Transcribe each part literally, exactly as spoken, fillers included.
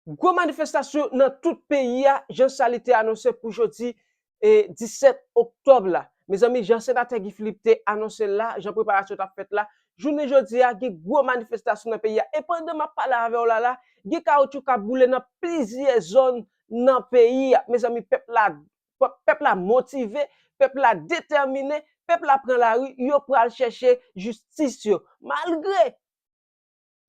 Gwo manifestasyon nan tout peyi a, jan sa li te anonse pou jodi e disèt oktòb la. Mezanmi, jan senatè Guy Philippe te anonse l la, jan preparasyon t ap fèt la, jounen jodi a, gen gwo manifestasyon nan peyi a. E pandan m ap pale avè w la la, gen kawotchou k ap boule nan plizyè zòn nan peyi a. Mezanmi, pèp la, pèp la motive, pèp la detèmine, pèp la pran lari, yo pral chèche jistis yo. Malgre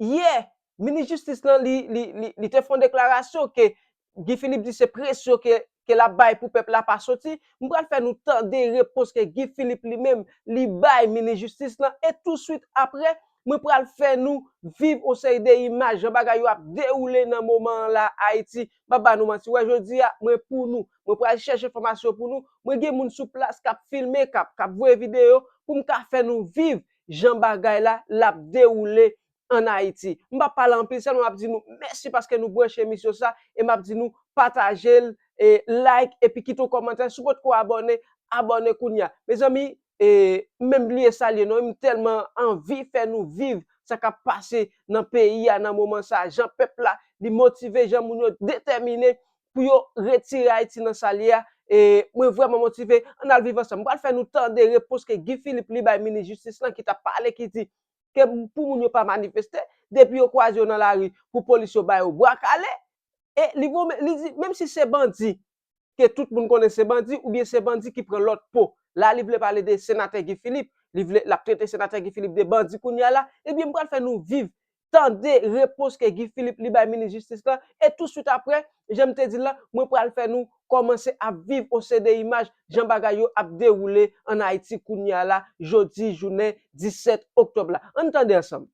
yè, minis jistis lan, li, li, li, li te fè yon deklarasyon ke Guy Philippe di se presyon ke, ke l ap bay pou pèp la pa soti. M pral fè nou tande repons ke Guy Philippe li menm, li bay minis jistis lan. E touswit apre, mwen pral fè nou viv yon seri de imaj, jan bagay yo ap dewoule nan moman an la Ayiti. M pa ba nou manti. Wè, jodi a, mwen pou nou. Mwen pral chèche enfòmasyon pou nou. Mwen gen moun sou plas k ap filme, k ap, k ap voye videyo pou m ka fè nou viv jan bagay la, l ap dewoule ann Ayiti. M p ap pale anpil, sèlman m ap di nou mèsi paske nou branche emisyon sa, e m ap di nou pataje l, e like, epi kite yon kòmantè. Si w potko abòne, abòne kounye a. Mezanmi, e, m menm bliye salye non, m tèlman anvi fè nou viv sa k ap pase nan peyi a nan moman sa, jan pèp la, li motive, jan moun yo detèmine pou yo retire Ayiti nan sa l ye a. E mwen vrèman motive, ann al viv ansanm. M pral fè nou tande repons ke Guy Philippe li bay minis jistis lan ki t ap pale, ki di ke pou moun yo pa manifeste, depi yo kwaze yo nan lari, pou polis yo ba yo bwa kale. E li voye, li di, menm si se bandi, ke tout moun konnen se bandi, oubyen se bandi ki pran lòt po. La, li vle pale de senatè Guy Philippe, li vle, l ap trete senatè Guy Philippe de bandi kounye a la, ebyen, m pral fè nou viv, tande repons ke Guy Philippe li bay minis jistis lan, e touswit apre, jan m te di l lan, mwen pral fè nou kòmanse ap viv yon seri de imaj, jan bagay yo ap dewoule ann Ayiti kounye a la, jodi jounen disèt oktòb la. Ann tande ansanm.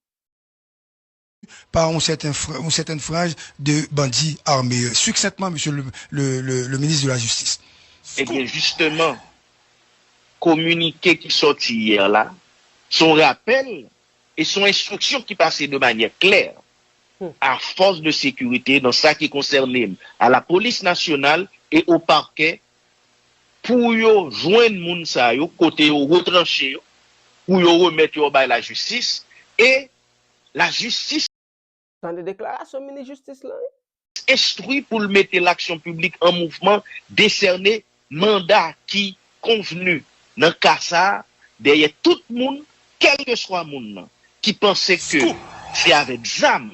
Par yon sèten, yon sèten franj de bandi ame. Siksentman, Mesye le, le, le, le minis de la Jistis. Ebyen, jisteman, kominike ki sòti yè la, se yon rapèl e se yon enstriksyon ki pase de manyè klè a fòs de sekirite nan sa ki konsène a la polis nasyonal e o pakè pou yo jwenn moun sa yo kote yo retranche yo, pou yo remèt yo bay lajistis e lajistis. Tande deklarasyon minis jistis lan wi. Enstwi pou l mete laksyon piblik an mouvman, desène manda ki konvni nan ka sa a dèyè tout moun, kèlkeswa moun nan, ki panse ke se avèk zam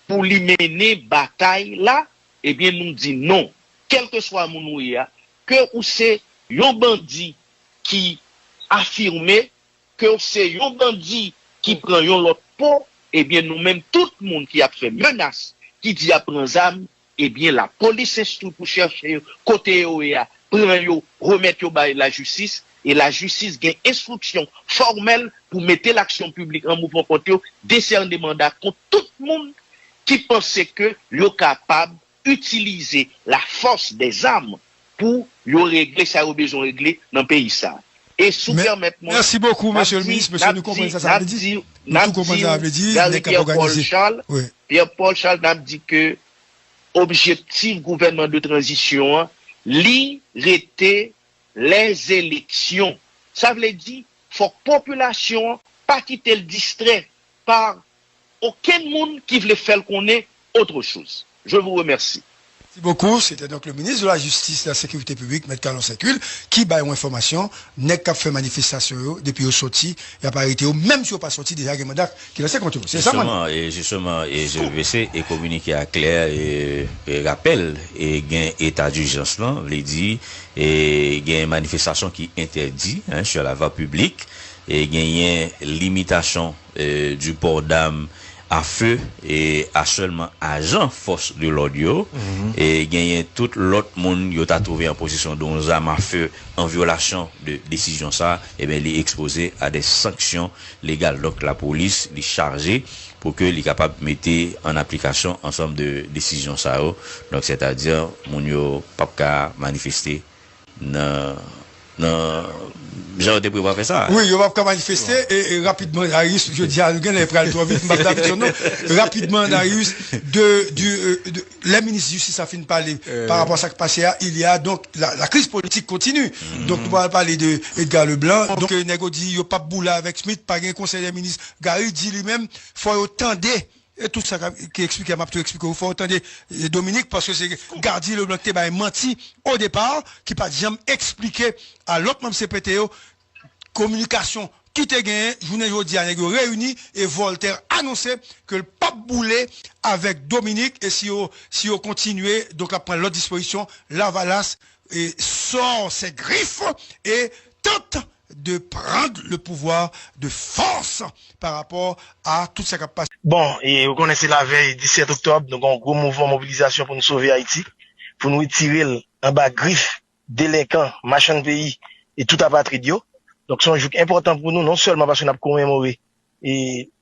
pou li mennen batay la, ebyen nou di non. Kèlkeswa moun ou ye a, ke ou se yon bandi ki afime, ke w se yon bandi ki pran yon lòt po, ebyen nou menm tout moun ki ap fè menas, ki di y ap pran zam, ebyen lapolis enstwi pou chèche yo kote yo ye a, pran yo, remèt yo bay lajistis, e lajistis gen enstriksyon fòmèl pou mete laksyon piblik an mouvman kont yo, desène manda kont tout moun ki panse ke yo kapab itilize lafòs dèzam pou yo regle sa yo bezwen regle nan peyi sa. E si w pèmèt mwen, Mèsi bokou, mesye le minis, mesye nou konprann sa sa vle di. Nou tou konprann sa sa vle di, nèg k ap òganize. Wi. Pierre Paul Charles, n ap di ke objektif gouvènman de tranzisyon an, li rete lèzeleksyon. Sa vle di, fòk popilasyon an pa kite l distrè pa okenn moun ki vle fè l konnen autre chose. Je vous remercie. Merci beaucoup. C'était donc le ministre de la Justice et de la Sécurité publique, Maître Carlin Saint-Gilles, ki bay yon enfòmasyon, nèg k ap fè manifestasyon yo, depi yo soti, y ap arete yo, menm si yo pa soti, deja gen manda ki lanse kont yo. Se sa, man? Jisteman, e jisteman, e G V C, e kominike a klè, e, e rapèl, e gen eta dijans lan, vle di, e gen manifestasyon ki entèdi, hein, sur la voie publique, e genyen limitasyon, e, du port d'armes à feu e a sèlman ajan fòs de lòd yo, e genyen tout lòt moun yo ta twouve an posesyon de yon zam a fe an vyolasyon de desizyon sa, ebyen li ekspoze a de sanksyon legal. Donk lapolis li chaje pou ke li kapab mete an aplikasyon ansanm de desizyon sa yo. Donk sètadi moun yo p ap ka manifeste nan nan jan yo te prevwa fè sa. Wi, yo p ap ka manifeste e, e rapidman, Darius, jodi a, nou genlè pral twò vit, m p ap da pèsòn non. Rapidman, Darius, de, du, euh, de, lè minis jistis la fin pale pa rapò a sa k pase a, il y a donc la, la crise politique continue. Donk nou pral pale de Edgar Leblanc. Donk euh, nèg yo di yo p ap boule avèk Smith, pa gen konsèy dè minis. Garry di li menm, fò yo tande E tout sa k ap, ki eksplike, m ap tou eksplike w. Fò w tande, e, Dominique, paske se Gady Leblanc ki te bay manti o depa, ki pa t janm eksplike a lòt manm C P T yo kominikasyon ki te genyen. Jounen jodi a, nèg yo reyini e Voltaire anonse ke l p ap boule avèk Dominique, e si yo, si yo kontinye, donk l ap pran lòt dispozisyon. Lavalas, e, sort ses griffes et tente de prendre le pouvoir de force par rapport à tout sa k ap pase. Bon, e ou konnen se lavèy disèt oktòb, nou gen yon gwo mouvman mobilizasyon pou nou sove Ayiti, pou nou retire l anba grif delenkan, machann peyi e tout apatrid yo. Donk, se yon jou k enpòtan pou nou, non sèlman paske n ap komemore e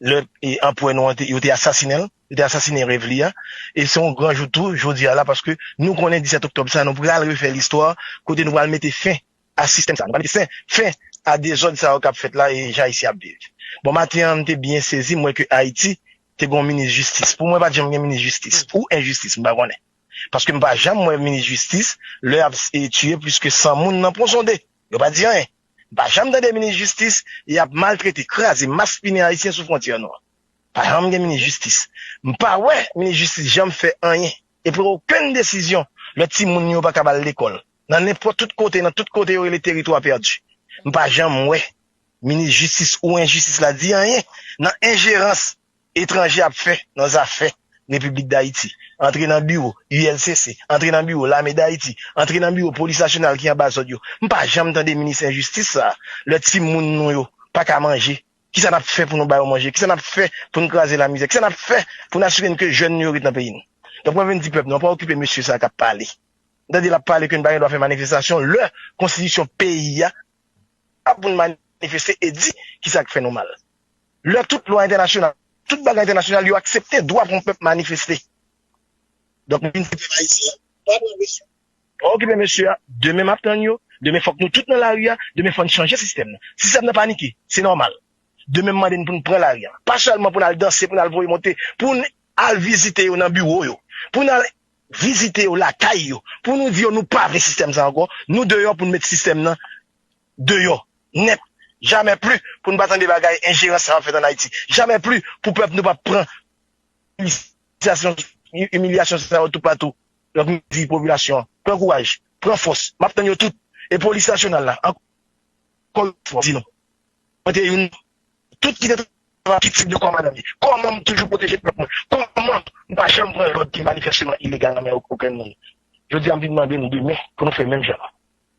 lè e anperè nou an te, yo te asasinen l, yo te asasinen rèv li a. E se yon gran jou tou, jodi a la, paske nou konnen disèt oktòb sa, nou pral refè listwa, kote nou pral mete fen a sistèm sa, nou pral mete fen, fen a dezòd sa yo k ap fèt la e jan Ayisyen ap viv. Bon, maten an, m te byen sezi, m wè ke Ayiti te gen yon minis jistis. Pou mwen, pa t janm gen minis jistis. Ou enjistis, m pa konnen. Paske m pa janm wè minis jistis, lè y ap, e, tiye plis ke san moun nan Ponsonde. Yo pa di anyen. M pa janm tande minis jistis, y ap maltrete, kraze, maspinen Ayisyen sou fwontyè nou an. Pa janm gen minis jistis. M pa wè minis jistis janm fè anyen. E pran okenn desizyon lè timoun yo pa ka al lekòl. Nan nenpòt tout kote, nan tout kote yo rele teritwa pèdi. M pa janm wè minis jistis ou enjistis la di anyen nan enjerans etranje ap fè nan zafè Repiblik Dayiti. Antre nan biwo U L C C, antre nan biwo Lame Dayiti, antre nan biwo Polis Nasyonal ki anba zòd yo. M pa janm tande minis enjistis sa a, lè timoun nou yo pa ka manje. Kisa n ap fè pou nou ba yo manje? Kisa n ap fè pou n kraze lamizè? Kisa n ap fè pou n asire n ke jèn nou yo ret nan peyi nou? Donk, mwen vin di pèp nou an, pa okipe mesye sa a k ap pale. N tande l ap pale ke n pa gen dwa fè manifestasyon lè konstitisyon peyi a ap pou n manifeste e di kisa k fè nou mal. Lè tout lwa entènasyonal, tout bagay entènasyonal, yo aksepte dwa pou yon pèp manifeste. Donk, nou vin di pèp ayisyen an, pa pran presyon. Pa okipe mesye a, demen m ap tann yo, demen fòk nou tout nan lari a, demen fò n chanje sistèm nan. Sistèm nan panike, se nòmal. Demen m mande n pou n pran lari a. Pa sèlman pou n al danse, pou n al voye monte, pou n al vizite yo nan biwo yo, pou n al vizite yo lakay yo, pou nou di yo nou pa vle sistèm sa ankò, nou deyò pou n met sistèm nan deyò, nèt. Jamè pli pou n pa tande bagay enjerans sa ap fèt ann Ayiti. Jamè pli pou pèp nou pa pran imilyasyon, imilyasyon sa yo toupatou. Donk, m di popilasyon an, pran kouraj, pran fòs. M ap tann yo tout. E polis nasyonal la, ankò yon fwa, di nou. Mwen te youn, tout ki te travay, ki tip de kò madanm li. Kòman m toujou pwoteje pèp mwen? Kòman m pa janm pran lòd ki manifèsteman ilegal nan men okenn moun? Jodi a, m vin mande nou demen pou nou fè menm jan.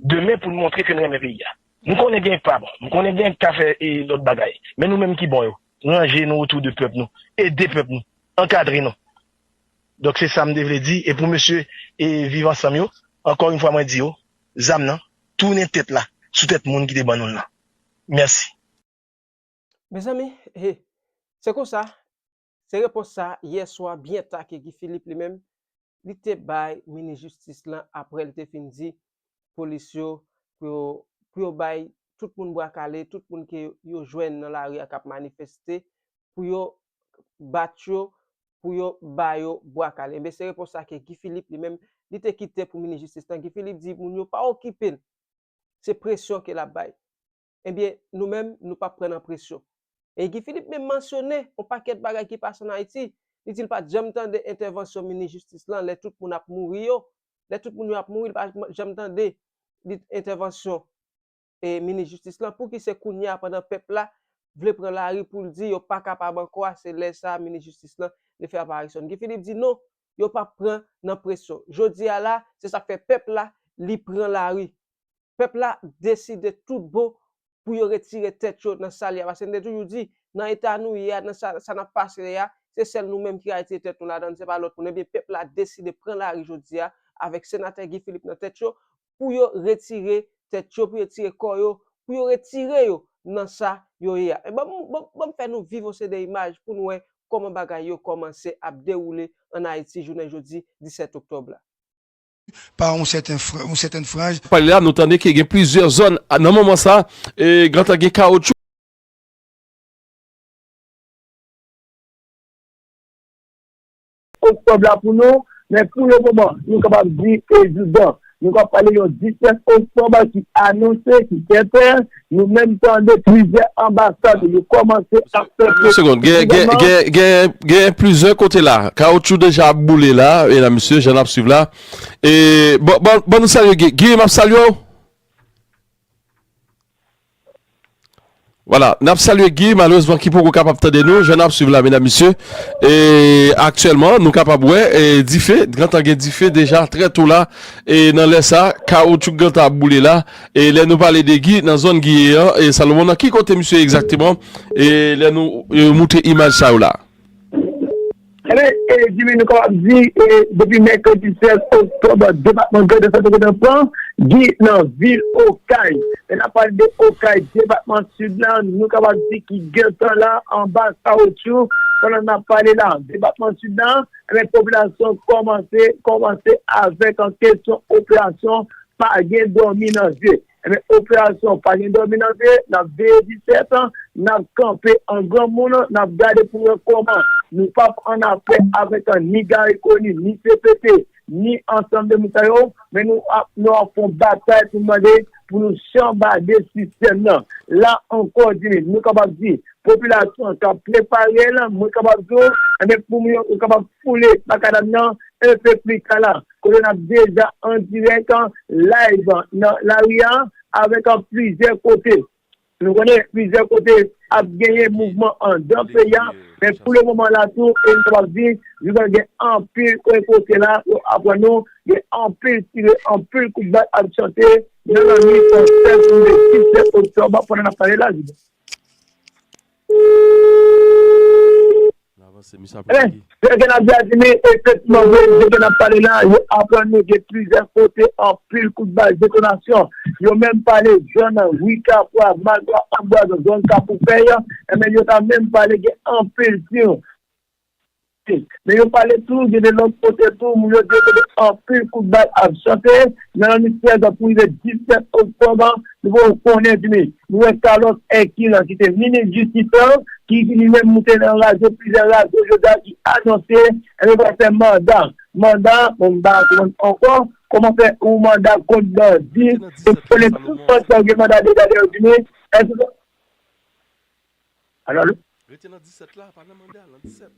Demen pou n montre ke n renmen peyi a. M konnen gen k pa bon. M konnen gen k ka fè, e, lòt bagay. Men nou menm ki bon yo, ranje nou otou de pèp nou. Ede pèp nou. Ankadre nou. Donk, se sa m te vle di. E pou mesye, e, Viv Ansanm yo, ankò yon fwa mwen di yo, zam nan, tounen tèt la sou tèt moun ki te ban nou l lan. Mèsi. Mezanmi, he, se konsa, se repons sa, yè swa, byen ta ke Guy Philippe li menm, li te bay minis jistis lan apre l te fin di polis yo pou yo, pou yo bay tout moun bwa kale, tout moun ke yo jwenn nan lari a k ap manifeste, pou yo bat yo, pou yo ba yo bwa kale. Enben, se repons sa ke Guy Philippe li menm, li te kite pou minis jistis lan. Guy Philippe di moun yo pa okipe l. Se presyon ke l ap bay. Ebyen, nou menm, nou p ap pran nan presyon. E Guy Philippe menm mansyone yon pakèt bagay ki pase ann Ayiti. Li di l pa t janm tande entèvansyon minis jistis lan lè tout moun ap mouri yo. Lè tout moun yo ap mouri, li pa janm tande li entèvansyon e minis jistis lan. Pouki se kounye a, pandan pèp la vle pran lari pou l di yo pa kapab ankò a, se lè sa a minis jistis lan li fè aparisyon l? Guy Philippe di non, yo p ap pran nan presyon. Jodi a la, se sa k fè pèp la, li pran lari. Pèp la deside tout bon pou yo retire tèt yo nan sa l ye a. Paske n te toujou di, nan eta nou ye a, nan sa, sa n ap pase a, se sèl nou menm ki ka retire tèt nou ladan l, se pa lòt moun. Ebyen, pèp la deside pran lari jodi a, avèk senatè Guy Philippe nan tèt yo, pou yo retire tèt yo, pou yo tire kò yo, pou yo retire yo nan sa yo ye a. E ban m, ban, ban m fè nou viv yon seri de imaj pou n wè kòman bagay yo kòmanse ap dewoule ann Ayiti jounen jodi disèt oktòb la. Pa yon sèten fr-, yon sèten franj. Pale la, nou tande ke gen plizyè zòn a, nan moman sa, e, gentan gen kawotchou. Oktòb la pou nou, men pou le moman, nou kapab di evidan, Nou ka pale yon disèt oktòb ki anonse, ki fè pè. Nou menm tande plizyè anbasad yo kòmanse ap fè Yon segonn, gen, gen, gouvènman. Gen, gen, gen plizyè kote la. Kawotchou deja ap boule la, medam, mesye, jan n ap swiv la. E, bon, bon, bon, nou salye Guy. Guy, m ap salye w. Vwala, n ap salye Guy, malerezman ki poko kapab tande nou, jan n ap swiv la, medam, mesye. E aktyèlman, nou kapab wè, e, dife, gentan gen dife deja trè to la, e nan lè sa, kawotchou gentan ap boule la. E lè nou pale de Guy, nan zòn Guy ye an, e Salomon, nan ki kote misye egzakteman? E lè nou, e, moute imaj sa yo la. Ebyen, e, Jimmy, nou kapab di, e, depi mèkredi sèz oktòb, depatman Grandans te gentan pran, Guy nan vil Okay. Lè n ap pale de Okay, depatman Sid la, nou kapab di ki gentan la, anba kawotchou, pandan n ap pale la, depatman Sid la, ebyen, popilasyon kòmanse, kòmanse avèk an kesyon operasyon, pa gen dòmi nan zye. Ebyen, operasyon pa gen dòmi nan zye, n ap veye disèt, n ap kanpe an granmoun, n ap gade pou wè kòman nou p ap annafè avèk ni Garry Conille, ni C P T, ni ansanm de moun sa yo, men nou ap, nou ap fè yon batay pou mande pou nou chanbade sistèm nan. La ankò, Jimmy, nou kapab di, popilasyon k ap prepare l, mwen kapab di w, ebyen, pou mwen, yo kapab foule makadam nan, e peplik la, kote n ap deja an dirèk, live nan lari a, avèk, an, plizyè kote. Nou konnen plizyè kote ap genyen mouvman anndan peyi a, men pou le moman la tou, e nou kapab di, nou gen anpil kote la, yo aprann nou, gen anpil tire, anpil kout bal ap chante, nan lannwit sèz pou disèt oktòb, pandan n ap pale la, Jimmy. N avanse, misye ap Ebyen, rete. Jan ke n ap di a Jimmy, efektivman, vre, jan ke n ap pale la, yo aprann nou gen plizyè kote, anpil kout bal detonasyon. Yo menm pale zòn Ri Kapwa, Magwa, Anbwazon, zòn Kafoufèy, ebyen, yo ta menm pale gen anpil tir. Men yo pale tou, gen de lòt kote tou, moun yo di yo tande anpil kout bal ap chante, nan lannwit sèz pou rive disèt oktòb, nou poko konnen, Jimmy. Nou wè Carlos Hercule, ki te minis jistis lan, ki, ki li menm moute nan radyo, plizyè radyo, jodi a, ki anonse, ebyen, pral fè manda. Manda, bon, m pa konprann ankò, kòman fè yon manda kont bandi, e konnen tout bandi sa yo gen manda deja, deja, Jimmy, èske Alo, alo? Rete nan disèt la, pa nan manda, nan disèt.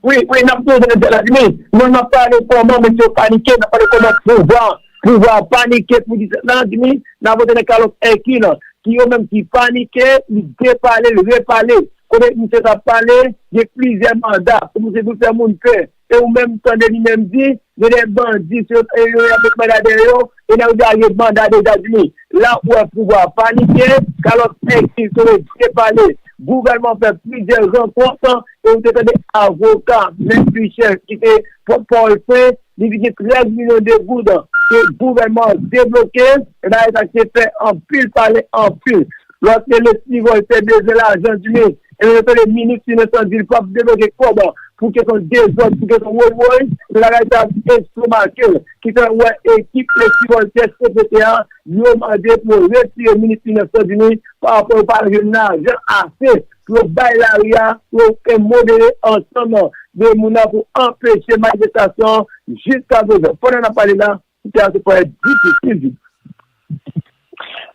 Wi, wi, n ap toujou nan disèt la, Jimmy. Nou, n ap pale kòman mesye yo panike, n ap pale kòman pouvwa, pouvwa panike pou disèt la, Jimmy. N ap vote nan Carlos Hercule, ki yo menm ki panike, li depale, li repale. Kote misye t ap pale, gen plizyè manda, pou misye vin fè moun pè. E ou menm tande li menm di, gen de bandi, se yo, e yo, y ap met manda dèyè yo, e nan yo dèyè manda deja fini. La ou wè pouvwa panike, Carlos Hercule, se yo depale. Gouvènman fè plizyè rankont, e ou te tande avoka, Mèt Michel, ki te pòtpawòl Frè, li di gen trèz milyon de goud ke gouvènman debloke, e bagay sa ki te fè anpil pale, anpil. Lòt se Leslie Voltaire bezwen lajan, Jimmy. E yo tande minis Inosan di l p ap debloke kòb pou kesyon dezòd, pou kesyon woywoy. Bagay sa estomake l, ki fè wè ekip Leslie Voltaire, C P T a, yo mande pou yo retire minis Inosan, Jimmy, parapò yo pa jwenn lajan ase pou yo bay lari a, pou yo fè modere ansanm de moun nan pou anpeche manifestasyon jiska prezan. Pandan n ap pale la, sitiyasyon parèt difisil, Jimmy.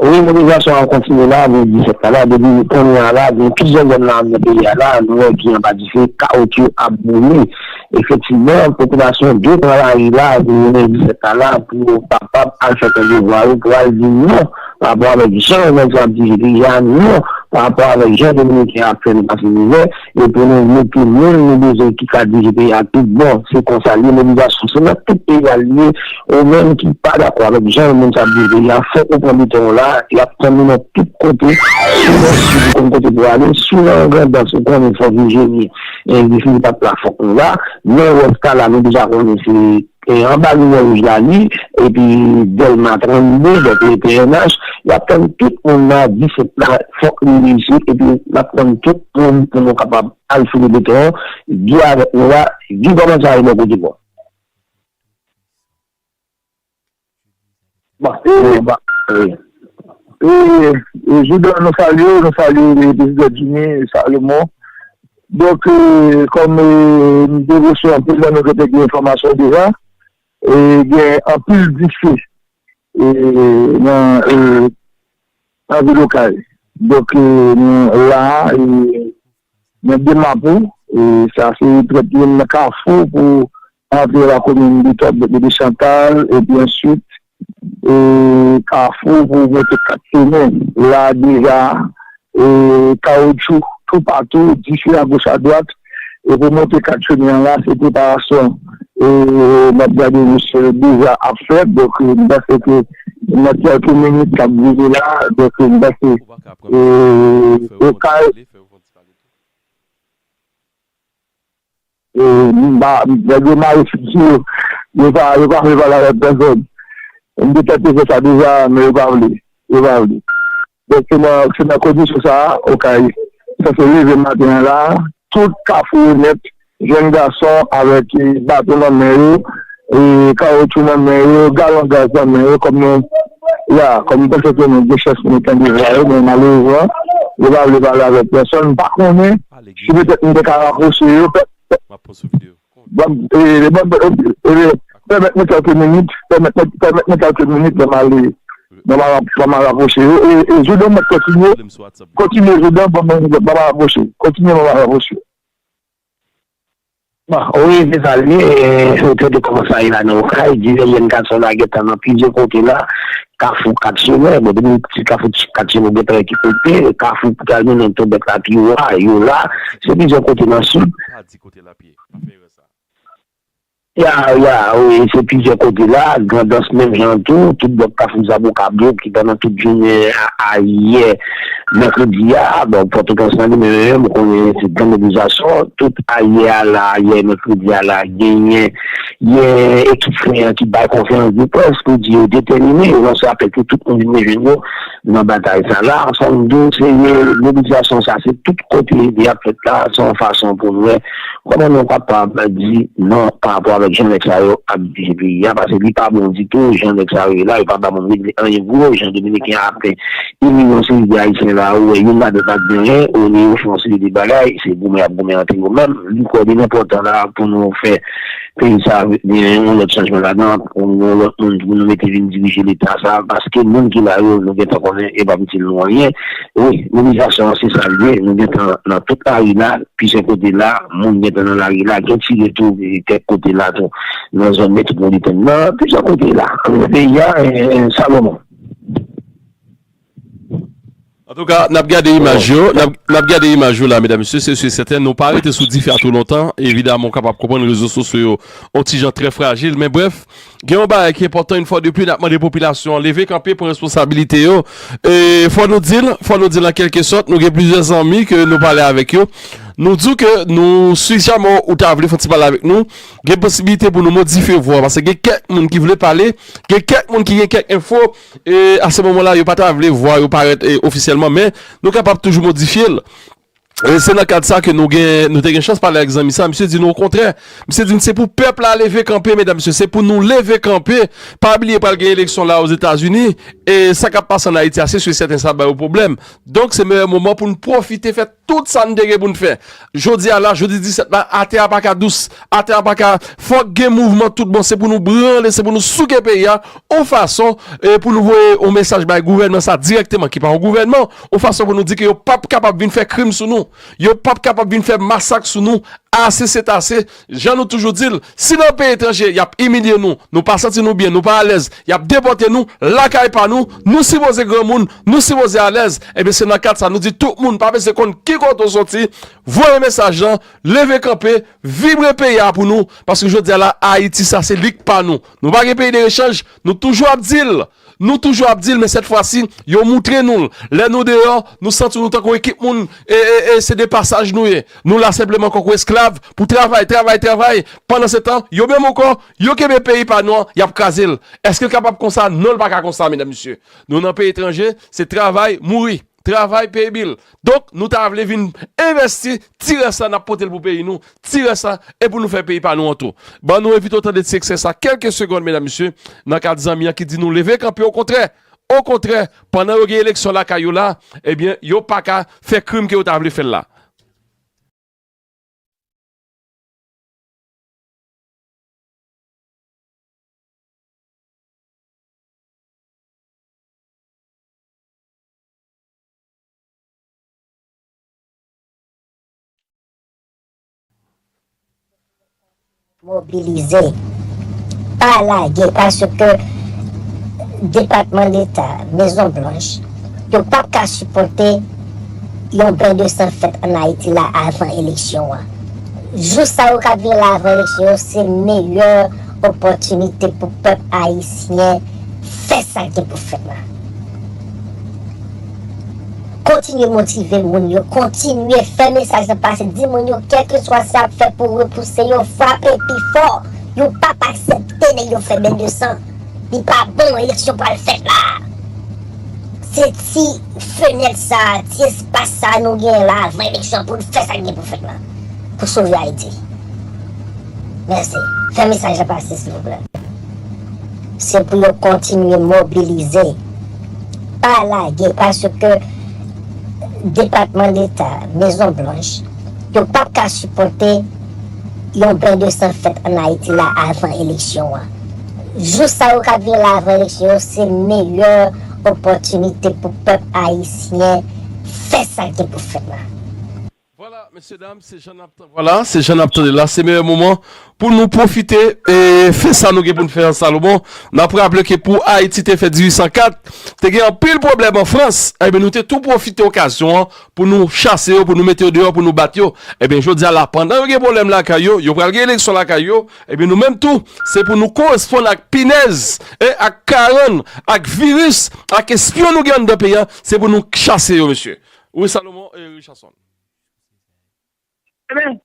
Wi, mobilizasyon an kontinye la, vennde disèt la, la, depi kounye a la, gen plizyè zòn nan, nan peyi a la, nou wè ki anba dife, kawotchou ap boule. Efektivman, popilasyon dwe pran lari la, vennde disèt la, la, pou yo kapab al fè tan devwa yo, pou al di non, pa rapò avèk jan yo menm ap dirije peyi a, non, pa rapò avèk jan Dominiken ap fè nou pase mizè, e pou nou mete moun nou bezwen ki ka dirije peyi a tout bon. Se konsa l ye, mobilizasyon se nan tout peyi a l ye. Ou menm ki pa dakò avèk jan yon moun sa ap dirije peyi a, fòk ou pran beton w la, y ap tann nou nan tout kote. Sinon, si ou konn kote pou ale, si w nan Grandans, ou konnen fò vin jwenn, e, difisil pa t la, fòk nou la. Nan Wès la, la, nou deja konnen se, e, anba limyè wouj la li, epi Dèlma trannde, donk le P N H, y ap tann tout moun nan disèt la, fòk li reyisi, epi n ap tann tout moun pou nou kapab al foule beton, Guy avèk nou la, Guy kòman sa ye bò kote w? Bon, e, bon, e, e, Joudan, nou salye w, nou salye w, e, Prezidan Jimmy, Salomon. Donk, e, kòm, e, nou te resevwa anpil nan nou ki te gen enfòmasyon deja, e, gen anpil dife e, nan, e, nan vil Okay. Donk, e, nou la, e, nan Demapou, e, sa se prèt youn nan kafou pou antre lakomin de Tòb, de Chantal, epi answit, e, kafou pou monte kat semen. La deja, e, kawoutchou toupatou, dife agoch adwat. E pou monte kat semen an la, se preparasyon, e, n ap gade misye deja ap fèt. Donk, e, m panse ke nan kèlke minit k ap vini la, donk, e, m panse, e, Okay, e, m pa, nèg yo mare figi yo, yo pa, yo pa vle pale avèk pèsòn. M te tante fè sa deja, men yo pa vle, yo pa vle. Donk, se nan, se nan kondisyon sa a, Okay sanse leve maten an la, tout kafou yo nèt, jèn gason avèk, e, baton nan men yo, e, kawoutchou nan men yo, galon gaz nan men yo, kòm nou, ya, kòm nou panse ke nou gen chans pou nou tande vwa yo, men malerezman, yo pa vle pale avèk pèsòn. M pa konnen si petèt nou te ka rapwoche yo, pè-, pè-, ban m, e, ban m, e, e, pèmèt mwen kèlke minit, pèmèt mwen, pèmèt mwen kèlke minit, ban m ale, ban m al, ban m al rapwoche yo. E, e, Joudan, mwen kontinye, kontinye, Joudan, ban m, ban m al rapwoche. Kontinye, ban m al rapwoche. Bon, wi, se sa l ye, e, ou tande kòman sa ye la nan Okay, divès jèn gason la gentan nan plizyè kote la, kafou kat semen, bon, depi ti kafou kat semen gentan ekipe, kafou pou ta mennen Tòbèk la pi wo a, yo la, se plizyè kote nan sid. Ya, ya, wi, se plizyè kote la, Grandans menm jan tou, tout bò Kafou Zaboka, Blo ki pandan tout jounen a, ayè, mèkredi a, bon, Pòtoprens nan li menm, menm, ou konnen se gran mobilizasyon, tout ayè a la, ayè mèkredi a la, genyen, gen ekip Frè an ki bay konferans de près pou di yo detèmine, yo lanse apèl pou tout moun vin rejwenn yo nan batay sa la. Fò m di w, se mobilizasyon sa, se tout kote li ap fèt la, se yon fason pou nou wè kòman nou kapab di non pa rapò avèk jan nèg sa yo ap dirije peyi a, paske li pa bon ditou, jan nèg sa yo ye la, yo pa ba moun regle anyen pou yo, jan Dominiken an ap imilye yon seri de Ayisyen la, ou wè, youn ladan pa t gen anyen, olye yo fè yon seri de bagay, se goumen y ap goumen ant yo menm, li kwè li enpòtan la pou nou fè peyi sa a gen yon lòt chanjman ladan, pou yon lòt moun pou nou mete vin dirije Leta sa a, paske moun ki la yo, nou gentan konnen, e p ap itil nou anyen. Wi, mobilizasyon an, se sa l ye, nou gentan nan tout lari la, plizyè kote la, moun gentan nan lari la, gen tire tou, e, kèk kote la tou, nan zòn metwopolitèn nan, plizyè kote la, nan peyi a, e, e, Salomon. Antouka, n ap gade imaj yo, n ap, n ap gade imaj yo la, medam, mesye, se si e sèten, nou pa rete sou dife a twò lontan, evidaman, ou kapab konprann rezo sosyo yo, yon ti jan trè frajil, men brèf, gen yon bagay ki enpòtan, yon fwa de pli, n ap mande popilasyon an leve kanpe, pran responsabilite yo, e fò nou di l, fò nou di l an kèlke sòt, nou gen plizyè zanmi ke nou pale avèk yo, nou di w ke nou, si jamè ou ta vle fè yon ti pale avèk nou, gen posiblite pou nou modifye vwa, paske gen kèk moun ki vle pale, gen kèk moun ki gen kèk enfo, e, a se moman la, yo pa ta vle vwa yo parèt, e, ofisyèlman, men nou kapab toujou modifye l. E se nan kad sa ke nou gen, nou te gen chans pale ak zanmi sa. Misye di nou okontrè. Misye di n se pou pèp la leve kanpe, medam, mesye. Se pou nou leve kanpe. Pa bliye pral gen eleksyon la Ozetazini. E sa k ap pase ann Ayiti a, se si e sèten sa ap ba yo pwoblèm. Donk, se meyè moman pou n pwofite fè tout sa n te gen pou n fè. Jodi a la, jodi disèt la, atè a pa ka dous. Atè a pa ka, fòk gen mouvman tout bon. Se pou nou branle, se pou nou souke peyi a, yon fason, e, pou nou voye yon mesaj bay gouvènman sa dirèkteman, ki pa yon gouvènman, yon fason pou nou di ke yo p ap kapab vin fè krim sou nou, yo p ap kapab vin fè masak sou nou. Ase se ase. Jan nou toujou di l, si nan peyi etranje, y ap imilye nou, nou pa santi nou byen, nou pa alèz, y ap depòte nou, lakay pa nou, nou sipoze granmoun, nou sipoze alèz, ebyen se nan kad sa nou di tout moun, pa bezwen konn ki kote w soti, voye mesaj lan, leve kanpe, vibre peyi a pou nou, paske jodi a la, Ayiti sa se li k pa nou. Nou pa gen peyi de rechanj, nou toujou ap di l, nou toujou ap di l, men sèt fwa si, yo moutre nou l. Lè nou deyò, nou santi nou tankou ekip moun, e, e, e, se de pasaj nou ye. Nou la senpleman tankou esklav pou travay, travay, travay. Pandansetan, yo menm ankò, yo kenbe peyi pa nou an, y ap kraze l. Èske l kapab konsa? Non, l pa ka konsa, medam, mesye. Nou nan peyi etranje, se travay, mouri. Travay, peye bil. Donk, nou ta vle vin envèsti ti rès la, n ap pote l pou peyi nou, ti rès la, e pou nou fè peyi pa nou an tou. Ban nou envite w tande ti ekstrè sa, kèlke segonn, medam, mesye, nan kad zanmi an ki di nou leve kanpe, okontrè, okontrè, pandan yo gen eleksyon lakay yo la, ebyen, yo pa ka fè krim ke yo ta vle fè l la. Mobilize, pa lage, paske Depatman Leta, Mezon Blanch, yo p ap ka sipòte yon ben de san fèt ann Ayiti la avan eleksyon an. Jou sa yo k ap vini la avan eleksyon yo, se meyè opòtinite pou pèp ayisyen fè sa k gen pou fèt la. Kontinye motive moun yo, kontinye fè mesaj lan pase, di moun yo, kèlkeswa sa y ap fè pou repouse yo, frape pi fò. Yo p ap aksepte nèg yo fè ben de san. Li pa bon, eleksyon pral fèt la. Se ti fenèt sa, ti espas sa nou gen la avan eleksyon pou n fè sa k gen pou fèt la. Pou sove Ayiti. Mèsi. Fè mesaj la pase, silvouplè. Se pou yo kontinye mobilize, pa lage, paske Depatman Leta, Mezon Blanch, yo p ap ka sipòte yon ben de san fèt ann Ayiti la avan eleksyon an. Jou sa yo k ap vini la avan eleksyon yo, se meyè opòtinite pou pèp ayisyen fè sa k gen pou fèt la. Vwala, mesye dam, se jan n ap tan-, vwala, se jan n ap tande la, se meyè moman pou nou pwofite e fè sa nou gen pou n fè an Salomon. N ap raple ke pou Ayiti te fè dizuit san kat, te gen anpil pwoblèm an Frans. Ebyen, nou te tou pwofite okazyon an pou nou chase yo, pou nou mete yo deyò, pou nou bat yo. Ebyen, jodi a la, pandan yo gen pwoblèm lakay yo, yo pral gen eleksyon lakay yo, ebyen, nou menm tou, se pou nou koresponn ak pinèz, e ak karann, ak viris, ak espyon nou gen anndan peyi a, se pou nou chase yo, mesye. Wi, Salomon e Richardson. Ebyen,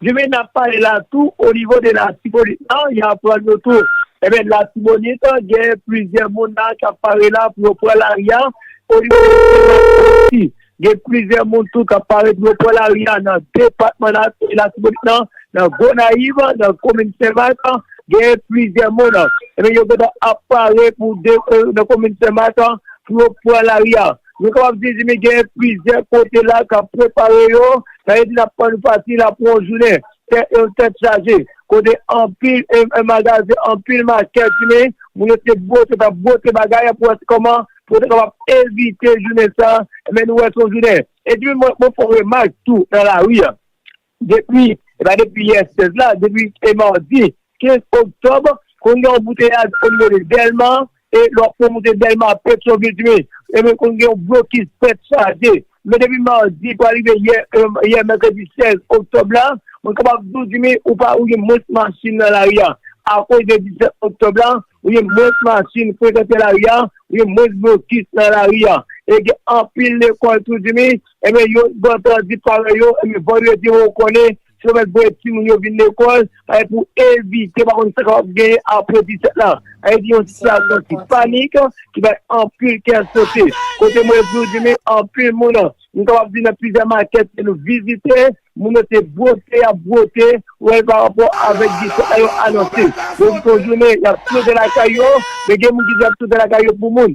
Jimmy, n ap pale la tou o nivo de Latibonit lan, y ap pran nou tou. Ebyen, Latibonit, gen plizyè moun la k ap pare la pou yo pran lari a o nivo de Latibonit. Gen plizyè moun tou k ap pare pou yo pran lari a nan depatman la, Latibonit lan, nan Gonayiv, nan komin Senmak, gen plizyè moun. Ebyen, yo gentan ap pare pou de, nan komin Senmak, pou yo pran lari a. Nou kapab di, Jimmy, gen plizyè kote la k ap prepare yo. Sa vle di n ap pran nou pati la pou yon jounen tèt, yon tèt chaje. Kote anpil, e, e, magazen, anpil makèt, Jimmy, moun yo te bwote, t ap bwote bagay pou wè kòman, pou yo te kapab evite jounen sa. Men nou wè se yon jounen. E Jimmy, mwen, mwen fè yon remak tou nan lari a. Depi, e pa depi yè sèz la, depi e madi kenz oktòb, konn gen yon bouteyaj o nivo de Dèlma, e lè w ap monte Dèlma, Petyonvil, Jimmy, e men konn gen yon blokis tèt chaje. Men depi madi pou rive yè, e, yè mèkredi sèz oktòb la, mwen kapab di w, Jimmy, ou pa, ou gen mwens machin nan lari a. Akoz de disèt oktòb la, ou gen mwens machin frekante lari a, ou gen mwens blokis nan lari a. E gen anpil lekòl tou, Jimmy, e men yo gentan di paran yo, e men vandredi, ou konnen, si yo mèt voye timoun yo vin lekòl, e pou evite, pa konn sa k ap genyen apre disèt la. Sa vle di yon sitiyasyon ki panik, ki bay anpil kè sote. Kote mwen di w, Jimmy, anpil moun, nou kapab di nan plizyè makèt ke nou vizite, moun yo te bwote, y ap bwote, wè, pa rapò avèk disèt la yo anonse. Yo di se yon jounen, y ap sot lakay yo, men gen moun ki di y ap sot lakay yo pou moun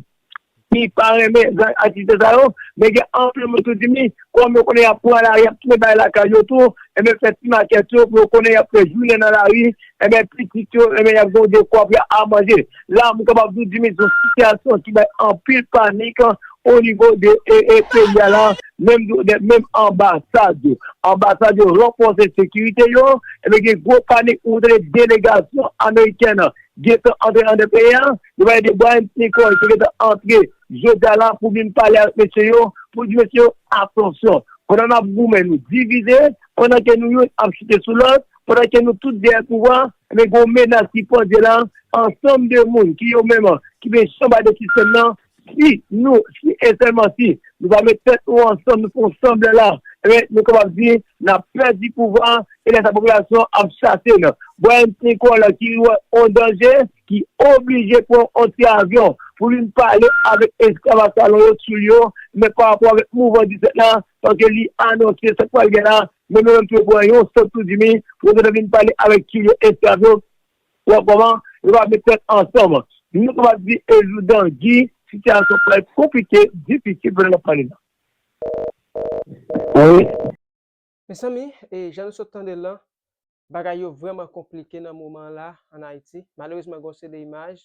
ki pa renmen zak aktivite sa yo, men gen anpil moun tou, Jimmy, kòm yo konnen y ap pran lari, y ap tounen bay lakay yo tou, enben fè ti makèt yo, pou yo konnen y ap fè jounen nan lari, enben pitit yo, enben y ap gen dekwa pou y ap manje. La, m kapab di w, Jimmy, se yon sitiyasyon ki bay anpil panik o nivo de, e, e, peyi a la, menm, de, menm anbasad yo. Anbasad yo ranfòse sekirite yo, enben gen gwo panik, ou tande delegasyon amerikèn gentan antre anndan peyi a, yo pale de Brian Nicole ki gentan antre jodi a la pou vin pale avèk mesye yo, pou di mesye yo, atansyon. Pandan n ap goumen, nou divize, pandan ke nou youn ap chite sou lòt, pandan ke nou tout dèyè pouvwa, men gen yon menas ki pandye la, ansanm de moun ki yo menm ki mechan ba de sistèm nan, si nou, si e sèlman si nou pa met tèt nou ansanm, nou fè yon sanblè la, enben, nou kapab di n ap pèdi pouvwa, e lè sa popilasyon ap chase n. Brian Nicole ki wè yon danje, ki oblije pran yon ti avyon pou vin pale avèk esklav ak salon yo, Tulio, men pa rapò avèk mouvman disèt la, paske li anonse sa k pral gen la, men nou menm tou yo pran yon sòt tou, Jimmy, pou yo te vin pale avèk Tulio, esklav yo, wè kòman yo va met tèt ansanm. Nou kapab di e jou dan Guy, sitiyasyon pral konplike, difisil pandan n ap pale la. Wi. Mezanmi, e, jan nou sot tande l lan, bagay yo vrèman konplike nan moman an la ann Ayiti. Malerezman, gen yon seri de imaj,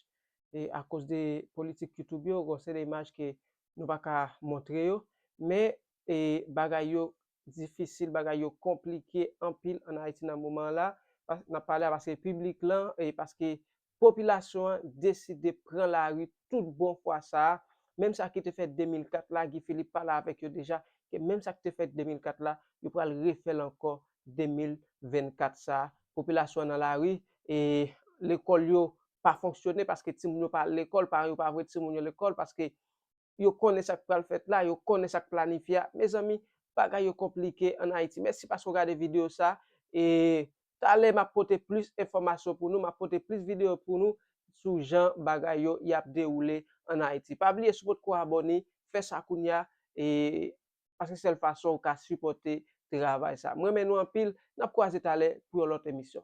e, akoz de politik YouTube yo, gen yon seri de imaj ke nou pa ka montre yo. Men, e, bagay yo difisil, bagay yo konplike anpil ann Ayiti nan moman an la. n ap pale a paske piblik lan, e paske popilasyon an deside pran lari tout bon fwa sa a. Menm sa ki te fèt de mil kat la, Guy Philippe pale avèk yo deja, ke menm sa ki te fèt de mil kat la, yo pral refè l ankò de mil vennkat sa a. Popilasyon an nan lari, e lekòl yo pa fonksyone paske timoun yo pa al lekòl, paran yo pa voye timoun yo lekòl paske yo konnen sa k pral fèt la, yo konnen sa k planifye a. Mezanmi, bagay yo konplike ann Ayiti. Mèsi paske w gade videyo sa. E talè m ap pote plis enfòmasyon pou nou, m ap pote plis videyo pou nou sou jan bagay yo y ap dewoule ann Ayiti. Pa bliye, si w potko abòne, fè sa kounye a, e paske sèl fason ou ka sipòte travay sa. M renmen nou anpil, n ap kwaze talè pou yon lòt emisyon.